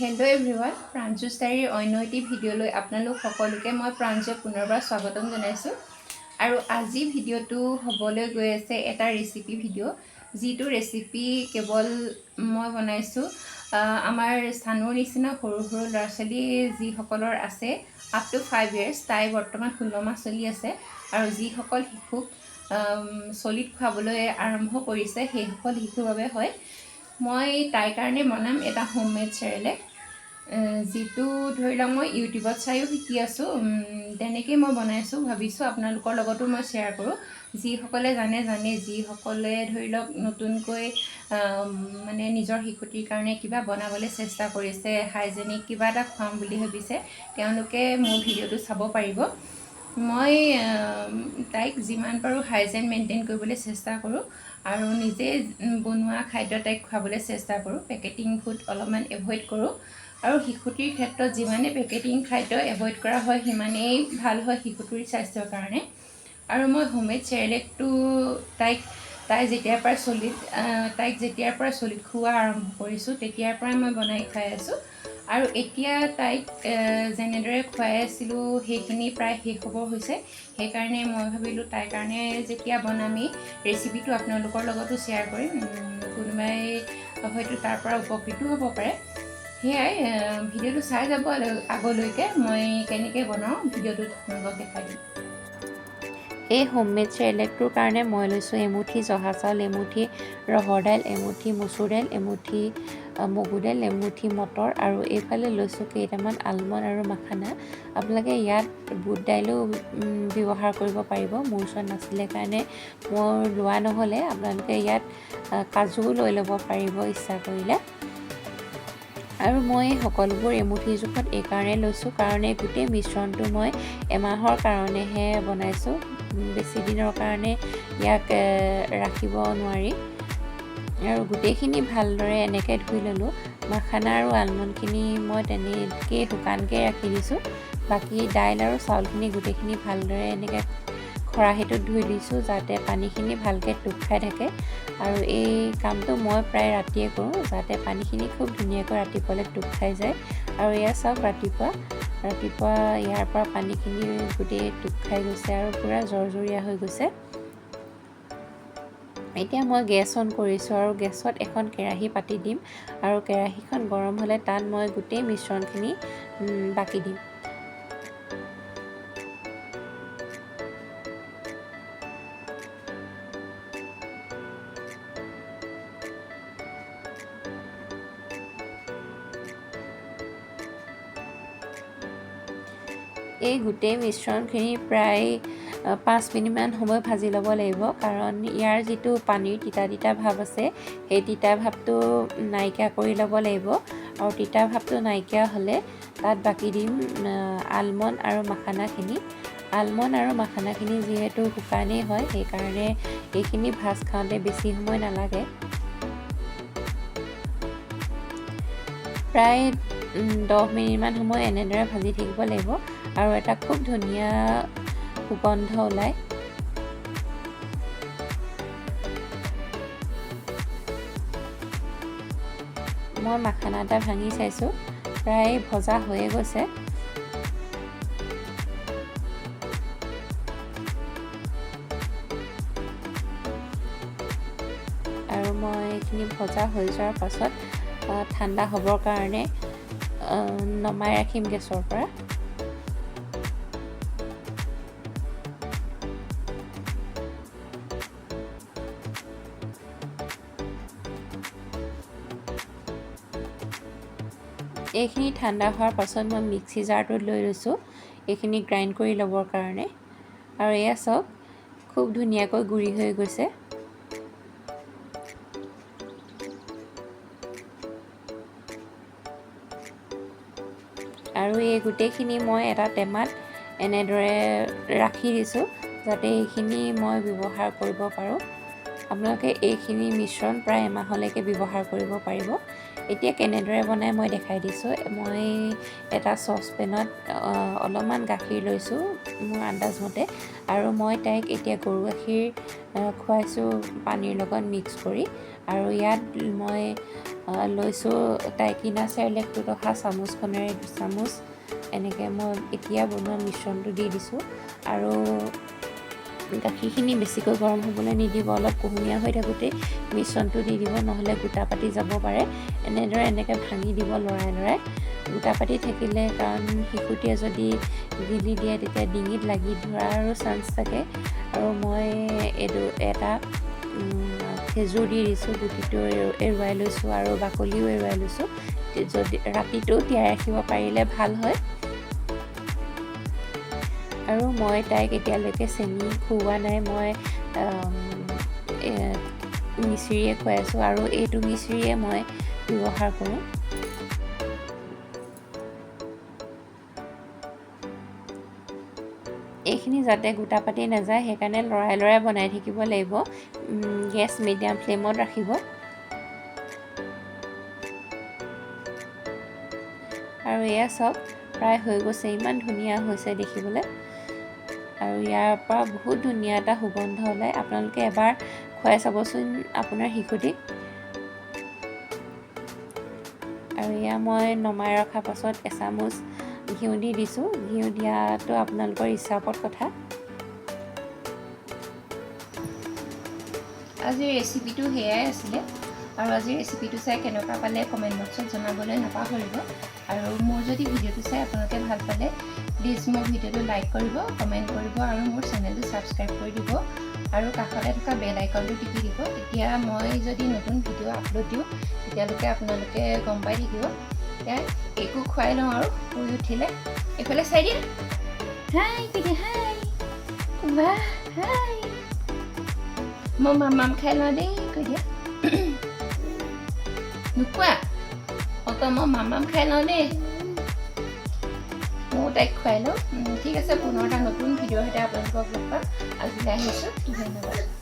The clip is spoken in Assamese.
হেল্ল' এভৰিৱান, প্ৰাঞ্জুছ ডায়েৰীৰ অন্য এটি ভিডিঅ'লৈ আপোনালোক সকলোকে মই প্ৰাঞ্জুৱে পুনৰবাৰ স্বাগতম জনাইছোঁ। আৰু আজি ভিডিঅ'টো হ'বলৈ গৈ আছে এটা ৰেচিপি ভিডিঅ', যিটো ৰেচিপি কেৱল মই বনাইছোঁ আমাৰ চানুৰ নিচিনা সৰু সৰু ল'ৰা ছোৱালী যিসকলৰ আছে, আপ টু 5 ইয়াৰ্ছ, তাই বৰ্তমান 16 মাহ চলি আছে, আৰু যিসকল শিশুক চলিড খুৱাবলৈ আৰম্ভ কৰিছে, সেইসকল শিশুৰ বাবে হয়। মই তাইৰ কাৰণে বনাম এটা হোমমেড চেৰেলেক, যিটো ধৰি লওক মই ইউটিউবত চায়ো শিকি আছোঁ। তেনেকেই মই বনাইছোঁ। ভাবিছোঁ আপোনালোকৰ লগতো মই শ্বেয়াৰ কৰোঁ। যিসকলে জানে জানে, যিসকলে ধৰি লওক নতুনকৈ মানে নিজৰ শিশুটিৰ কাৰণে কিবা বনাবলৈ চেষ্টা কৰিছে, হাইজেনিক কিবা এটা খুৱাম বুলি ভাবিছে, তেওঁলোকে মোৰ ভিডিঅ'টো চাব পাৰিব। মই তাইক যিমান পাৰোঁ হাইজেন মেইনটেইন কৰিবলৈ চেষ্টা কৰোঁ আৰু নিজে বনোৱা খাদ্য তাইক খুৱাবলৈ চেষ্টা কৰোঁ। পেকেটিং ফুড অলপমান এভইড কৰোঁ আৰু শিশুটিৰ ক্ষেত্ৰত যিমানে পেকেটিং খাদ্য এভইড কৰা হয়, সিমানেই ভাল হয় শিশুটিৰ স্বাস্থ্যৰ কাৰণে। আৰু মই হোমমেড চেৰেলেকটো তাইক তাই যেতিয়াৰ পৰা চলিড তাইক যেতিয়াৰ পৰা চলিড খুওৱা আৰম্ভ কৰিছোঁ, তেতিয়াৰ পৰাই মই বনাই খুৱাই আছোঁ। আৰু এতিয়া তাইক যেনেদৰে খুৱাই আছিলোঁ, সেইখিনি প্ৰায় শেষ হ'ব হৈছে। সেইকাৰণে মই ভাবিলোঁ, তাইৰ কাৰণে যেতিয়া বনামেই, ৰেচিপিটো আপোনালোকৰ লগতো শ্বেয়াৰ কৰিম। কোনোবাই হয়তো তাৰ পৰা উপকৃতো হ'ব পাৰে। সেয়াই, ভিডিঅ'টো চাই যাব আগলৈকে। মই কেনেকৈ বনাওঁ, ভিডিঅ'টোত আপোনালোকক দেখাই দিম। এই হোমমেড চেৰেলেকটোৰ কাৰণে মই লৈছোঁ এমুঠি জহা চাউল, এমুঠি ৰহৰ দাইল, এমুঠি মচুৰ দাইল, এমুঠি মগু দাইল, এমুঠি মটৰ আৰু এইফালে লৈছোঁ কেইটামান আলমণ্ড আৰু মাখানা। আপোনালোকে ইয়াত বুট দাইলো ব্যৱহাৰ কৰিব পাৰিব। মোৰ ওচৰত নাছিলে কাৰণে মোৰ লোৱা নহ'লে। আপোনালোকে ইয়াত কাজুও লৈ ল'ব পাৰিব ইচ্ছা কৰিলে। আৰু মই সকলোবোৰ এমুঠি জোখত এইকাৰণে লৈছোঁ, কাৰণ এই গোটেই মিশ্ৰণটো মই এমাহৰ কাৰণেহে বনাইছোঁ। বেছি দিনৰ কাৰণে ইয়াক ৰাখিব নোৱাৰি। আৰু গোটেইখিনি ভালদৰে এনেকৈ ধুই ল'লোঁ। মাখানা আৰু আলমণ্ডখিনি মই তেনেকেই শুকানকৈ ৰাখি দিছোঁ। বাকী দাইল আৰু চাউলখিনি গোটেইখিনি ভালদৰে এনেকৈ খৰাহীটোত ধুই দিছোঁ, যাতে পানীখিনি ভালকৈ টোপ খাই থাকে। আৰু এই কামটো মই প্ৰায় ৰাতিয়ে কৰোঁ, যাতে পানীখিনি খুব ধুনীয়াকৈ ৰাতিপুৱালৈ টোপ খাই যায়। আৰু এয়া চাওক, ৰাতিপুৱা ৰাতিপুৱা ইয়াৰ পৰা পানীখিনি গোটেই টোপ খাই গৈছে আৰু পূৰা জৰজৰীয়া হৈ গৈছে। এতিয়া মই গেছ অন কৰিছোঁ আৰু গেছত এখন কেৰাহী পাতি দিম আৰু কেৰাহীখন গৰম হ'লে তাত মই গোটেই মিশ্ৰণখিনি বাকি দিম। এই গোটেই মিশ্ৰণখিনি প্ৰায় 5 মিনিটমান সময় ভাজি ল'ব লাগিব, কাৰণ ইয়াৰ যিটো পানীৰ তিতা তিতা ভাৱ আছে, সেই তিতা ভাৱটো নাইকিয়া কৰি ল'ব লাগিব। আৰু তিতা ভাৱটো নাইকিয়া হ'লে তাত বাকি দিম আলমণ্ড আৰু মাখানাখিনি। আলমণ্ড আৰু মাখানাখিনি যিহেতু শুকানেই হয়, সেইকাৰণে এইখিনি ভাজ খাওঁতে বেছি সময় নালাগে। প্ৰায় 10 মিনিটমান সময় এনেদৰে ভাজি থাকিব লাগিব আৰু এটা খুব ধুনীয়া সুগন্ধ ওলায়। মই মাখানা এটা ভাঙি চাইছোঁ, প্ৰায় ভজা হৈয়ে গৈছে। আৰু মই এইখিনি ভজা হৈ যোৱাৰ পাছত ঠাণ্ডা হ'বৰ কাৰণে নমাই ৰাখিম গেছৰ পৰা। এইখিনি ঠাণ্ডা হোৱাৰ পাছত মই মিক্সি জাৰটোত লৈ লৈছোঁ এইখিনি গ্ৰাইণ্ড কৰি ল'বৰ কাৰণে। আৰু এয়া চাওক, খুব ধুনীয়াকৈ গুড়ি হৈ গৈছে। আৰু এই গোটেইখিনি মই এটা টেমাত এনেদৰে ৰাখি দিছোঁ, যাতে এইখিনি মই ব্যৱহাৰ কৰিব পাৰোঁ। আপোনালোকে এইখিনি মিশ্ৰণ প্ৰায় এমাহলৈকে ব্যৱহাৰ কৰিব পাৰিব। এতিয়া কেনেদৰে বনাই মই দেখাই দিছোঁ। মই এটা চচপেনত অলপমান গাখীৰ লৈছোঁ মোৰ আন্দাজমতে। আৰু মই তাইক এতিয়া গৰু গাখীৰ খুৱাইছোঁ পানীৰ লগত মিক্স কৰি। আৰু ইয়াত মই লৈছোঁ তাই কিনা চেৰেলেকটোত অহা চামুচখনেৰে 2 চামুচ এনেকৈ মই এতিয়া বনোৱা মিশ্ৰণটো দি দিছোঁ। আৰু গাখীৰখিনি বেছিকৈ গৰম হ'বলৈ নিদিব, অলপ কুহুমীয়া হৈ থাকোঁতেই মিশ্ৰণটো দি দিব, নহ'লে গোটা পাতি যাব পাৰে। এনেদৰে এনেকৈ ভাঙি দিব লৰাই লৰাই। গোটা পাতি থাকিলে, কাৰণ শিশুটিয়ে যদি গিলি দিয়ে, তেতিয়া ডিঙিত লাগি ধৰাৰো চান্স থাকে। আৰু মই এইটো এটা খেজুৰ দি দিছোঁ, গুটিটো এৰুৱাই লৈছোঁ আৰু বাকলিও এৰুৱাই লৈছোঁ। যদি ৰাতিটো তিয়াই ৰাখিব পাৰিলে ভাল হয়। আৰু মই তাইক এতিয়ালৈকে চেনি খুওৱা নাই, মই মিচিৰিয়ে খুৱাই আছোঁ আৰু এইটো মিচিৰিয়ে মই ব্যৱহাৰ কৰোঁ। এইখিনি যাতে গোটা পাতি নাযায়, সেইকাৰণে লৰাই লৰাই বনাই থাকিব লাগিব। গেছ মিডিয়াম ফ্লেমত ৰাখিব। আৰু এয়া চাওক, প্ৰায় হৈ গৈছে। ইমান ধুনীয়া হৈছে দেখিবলৈ আৰু ইয়াৰ পৰা বহুত ধুনীয়া এটা সুগন্ধ ওলায়। আপোনালোকে এবাৰ খুৱাই চাবচোন আপোনাৰ শিশুটিক। আৰু এয়া মই নমাই ৰখাৰ পাছত এচামুচ ঘিউ দি দিছোঁ। ঘিউ দিয়াটো আপোনালোকৰ ইচ্ছাৰ ওপৰত কথা। আজিৰ ৰেচিপিটো সেয়াই আছিলে। আৰু আজিৰ ৰেচিপিটো চাই কেনেকুৱা পালে কমেণ্ট বক্সত জনাবলৈ নাপাহৰিব। আৰু মোৰ যদি ভিডিঅ'টো চাই আপোনালোকে ভাল পালে, প্লিজ মোৰ ভিডিঅ'টো লাইক কৰিব, কমেণ্ট কৰিব আৰু মোৰ চেনেলটো ছাবস্ক্ৰাইব কৰি দিব আৰু কাষতে থকা বেল আইকনটো টিপি দিব। তেতিয়া মই যদি নতুন ভিডিঅ' আপলোড দিওঁ, তেতিয়ালৈকে আপোনালোকে গম পাই থাকিব। এতিয়া এইকো খুৱাই লওঁ আৰু শুই উঠিলে। এইফালে চাই দিয়া, হাই তেতিয়া, হাই, বাহ, হাই। মই মামাম খাই লওঁ দেই, কৈ দিয়া। নোখোৱা? অ' মই মামাম খাই লওঁ দেই। ময়ো তাইক খুৱাই লওঁ। ঠিক আছে, পুনৰ এটা নতুন ভিডিঅ'ৰ সৈতে আপোনালোকক লগ পাম। আজিলৈ আহিছোঁ, ধন্যবাদ।